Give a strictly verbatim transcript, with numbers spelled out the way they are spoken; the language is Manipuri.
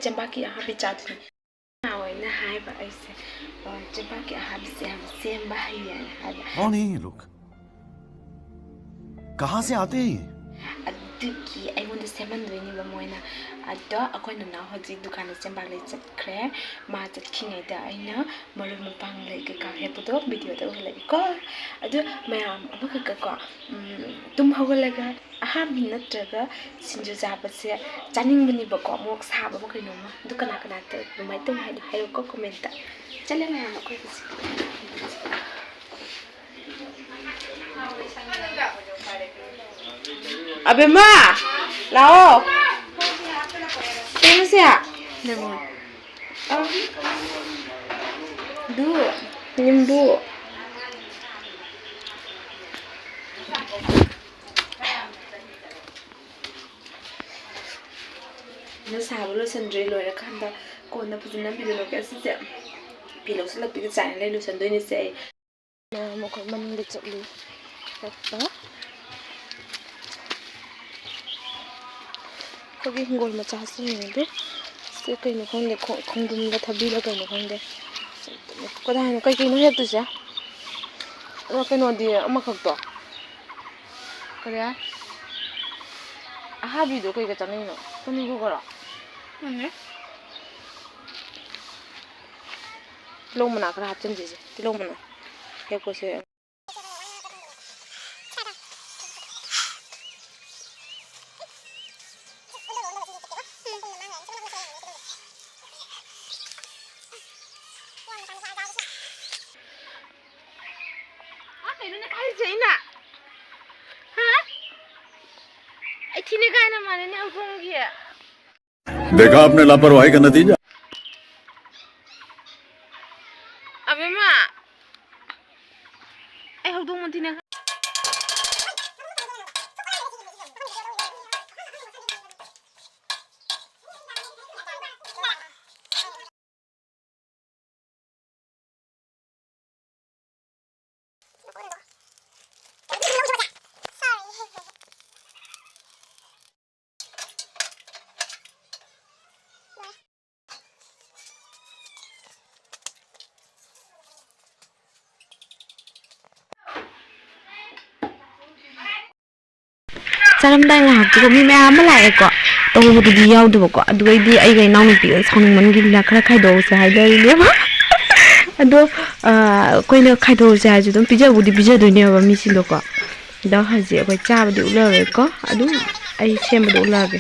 ꯆꯦꯡꯕꯥꯛꯀꯤ ꯑꯍꯥꯕꯤ ꯆꯥꯗꯣꯏꯅꯤ꯫ ꯃꯥ ꯑꯣꯏꯅ ꯍꯥꯏꯕ ꯑꯩꯁꯦ, ꯑ, ꯆꯦꯡꯕꯥꯛꯀꯤ ꯑꯍꯥꯕꯤꯁꯦ ꯌꯥꯝ ꯁꯦꯝꯕ ꯍꯩꯌꯦꯅ ꯍꯥꯏꯕ꯫ कौन है ये लोग? कहाँ से आते हैं ये? ꯑꯗꯨꯒꯤ ꯑꯩꯉꯣꯟꯗ ꯁꯦꯝꯍꯟꯗꯣꯏꯅꯦꯕ ꯃꯣꯏꯅ꯫ ꯑꯗꯣ ꯑꯩꯈꯣꯏ ꯅꯅꯥꯎ ꯍꯧꯖꯤꯛ ꯗꯨꯀꯥꯟꯗ ꯆꯦꯡꯕꯥꯛ ꯂꯩ ꯆꯠꯈ꯭ꯔꯦ꯫ ꯃꯥ ꯆꯠꯈꯤꯉꯩꯗ ꯑꯩꯅ ꯃꯔꯣꯏ ꯃꯄꯥꯡ ꯂꯩ ꯀꯩꯀꯥ ꯍꯦꯛꯄꯗꯣ ꯚꯤꯗꯤꯑꯣꯗ ꯎꯍꯜꯂꯒꯦꯀꯣ꯫ ꯑꯗꯨ ꯃꯌꯥꯝ ꯑꯃꯈꯛꯀꯀꯣ, ꯎꯝ, ꯇꯨꯝ ꯍꯧꯒꯠꯂꯒ ꯑꯍꯥꯟꯕ ꯅꯠꯇ꯭ꯔꯒ ꯁꯤꯡꯖꯨ ꯆꯥꯕꯁꯦ ꯆꯥꯅꯤꯡꯕꯅꯦꯕꯀꯣ, ꯃꯣꯔꯣꯛ ꯁꯥꯕ ꯑꯃ ꯀꯩꯅꯣꯝꯃ꯫ ꯑꯗꯨ ꯀꯅꯥ ꯀꯅꯥ ꯑꯗꯨꯃꯥꯏꯅ ꯇꯧꯋꯤ ꯍꯥꯏꯗꯣ ꯍꯥꯏꯔꯛꯑꯣꯀꯣ ꯀꯣꯃꯦꯟꯇ꯫ ꯆꯠꯂꯦ ꯃꯌꯥꯝ ꯑꯩꯈꯣꯏ ꯍꯧꯖꯤꯛ꯫ ꯑꯕꯦꯝꯃ, ꯂꯥꯛꯑꯣ꯫ ꯀꯩꯅꯣꯁꯦ? ꯂꯦꯃꯟ꯫ ꯑ꯫ ꯑꯗꯨ, ꯅꯤꯝꯕꯨ꯫ ꯑꯗꯣ ꯁꯥꯕ ꯂꯣꯏꯁꯤꯟꯗ꯭ꯔꯤ, ꯂꯣꯏꯔꯀꯥꯟꯗ ꯀꯣꯟꯅ ꯐꯖꯅ ꯅꯝꯕꯤꯔꯒꯦ꯫ ꯑꯁꯤꯁꯦ ꯐꯤ ꯂꯧꯁꯤꯜꯂꯛꯄꯒꯤ ꯆꯥꯏꯅ ꯂꯩ ꯂꯣꯏꯁꯤꯟꯗꯣꯏꯅꯤꯁꯦ ꯑꯩ꯫ ꯃꯌꯥꯝ ꯑꯩꯈꯣꯏ ꯃꯅꯨꯡꯗ ꯆꯠꯂꯤ꯫ ꯆꯠꯄ꯫ ꯑꯩꯈꯣꯏꯒꯤ ꯍꯤꯡꯒꯣꯜ ꯃꯆꯥꯁꯤ ꯌꯦꯡꯉꯨꯗꯦ꯫ ꯁꯤ ꯀꯩꯅꯣ ꯈꯪꯗꯦ, ꯈꯣꯡ-, ꯈꯣꯡꯗ꯭ꯔꯨꯝꯂ ꯊꯕꯤꯔ ꯀꯩꯅꯣ ꯈꯪꯗꯦ꯫ ꯀꯗꯥꯏꯅꯣ, ꯀꯩꯀꯩꯅꯣ ꯍꯦꯛꯇꯣꯏꯁꯦ? ꯑꯗꯣ ꯀꯩꯅꯣꯗꯤ ꯑꯃꯈꯛꯇꯣ꯫ ꯀꯔꯤ? ꯑꯍꯥꯕꯤꯗꯣ ꯀꯩꯒ ꯆꯥꯅꯩꯅꯣ? ꯇꯨꯅꯤꯡꯈꯣꯛꯀꯔꯣ? ꯈꯪꯗꯦ꯫ ꯇꯤꯜꯍꯧ ꯃꯅꯥ ꯈꯔ ꯍꯥꯞꯆꯤꯟꯁꯤꯁꯦ꯫ ꯇꯤꯜꯍꯧ ꯃꯅꯥ ꯍꯦꯛꯄꯁꯦ꯫ ꯑꯥ, ꯀꯩꯅꯣꯅꯦ ꯈꯥꯏꯔꯤꯁꯦ ꯑꯩꯅ? ꯍꯥ? ꯑꯩ ꯊꯤꯅꯦ ꯀꯥꯏꯅ ꯃꯥꯟꯅꯅꯦ ꯍꯧꯗꯣꯡꯒꯤ꯫ देखा आपने लापरवाही का नतीजा। ꯑꯕꯦꯝꯃ, ꯑꯩ ꯍꯧꯗꯣꯡ ꯃꯊꯤꯅꯦ꯫ ꯆꯥꯔꯝꯗꯥꯏ ꯉꯥꯏꯍꯥꯛꯇꯨꯗ ꯃꯤ ꯃꯌꯥꯝ ꯑꯃ ꯂꯥꯛꯑꯦꯀꯣ, ꯇꯧꯕꯗꯨꯗꯤ ꯌꯥꯎꯗꯕꯀꯣ꯫ ꯑꯗꯨꯒꯩꯗꯤ ꯑꯩꯒ ꯏꯅꯥꯎꯅꯨꯄꯤꯒ ꯁꯥꯎꯅꯤꯡꯃꯟꯈꯤꯗꯅ ꯈꯔ ꯈꯥꯏꯗꯣꯛꯍꯧꯁꯦ ꯍꯥꯏꯅꯔꯤꯅꯦꯕ꯫ ꯑꯗꯣ ꯑ, ꯑꯩꯈꯣꯏꯅ ꯈꯥꯏꯗꯣꯛꯍꯧꯁꯦ ꯍꯥꯏꯔꯁꯨ ꯑꯗꯨꯝ ꯄꯤꯖꯕꯨꯗꯤ ꯄꯤꯖꯗꯣꯏꯅꯦꯕ ꯃꯤꯁꯤꯡꯗꯣꯀꯣ꯫ ꯑꯗꯣ ꯍꯧꯖꯤꯛ ꯑꯩꯈꯣꯏ ꯆꯥꯕꯗꯤ ꯎꯠꯂꯔꯣꯏꯀꯣ, ꯑꯗꯨꯝ ꯑꯩ ꯁꯦꯝꯕꯗꯣ ꯎꯠꯂꯛꯑꯒꯦ꯫